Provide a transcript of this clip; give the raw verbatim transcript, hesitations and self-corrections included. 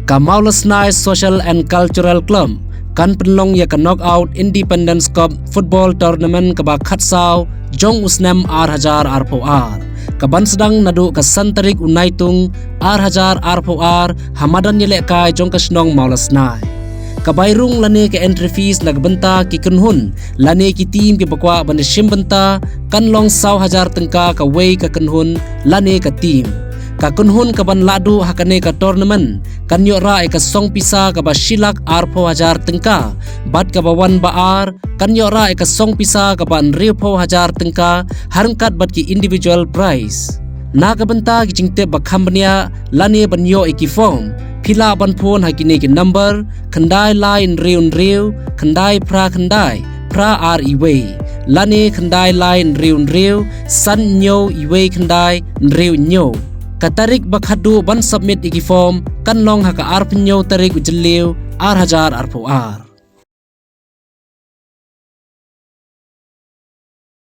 Ka Mawlasnai Social and Cultural Club kan pynlong ïa ka Knockout Independence Cup Football Tournament kaba khatsaw jong u snem ar hajar arphew ar, kaban sdang naduh ka san tarik u Naitung ar hajar arphew ar ha madan ïalehkai jong ka shnong Mawlasnai. Ka bai rung lane ka entry fees na ka bynta ki kynhun lane ki team kiba kwah ban shim bynta kan long saw hajar tyngka kawei ka kynhun lane ka team. Ka kynhun kaban lah duh ha kane ka tournament kan ïoh rah ïa ka song pisa kaba shi lak arphew hajar tyngka, bad kaba wan ba ar kan ïoh rah ïa ka song pisa kaba hynriewphew hajar tyngka, ha ryngkat bad ki individual prize. Na ka bynta ki jingtip ba kham bniah lane ban ïoh ïa ki form, phi lah ban phone ha kine ki number: khyndai lai hynriew hynriew khyndai phra khyndai phra ar iwei, lane khyndai lai hynriew hynriew san hynñiew iwei khyndai hynriew hynñiew. Ka tarik ba khatduh ban submit ïa ki form kan long ha ka arphew hynñiew tarik u Jylliew ar hajar arphew ar.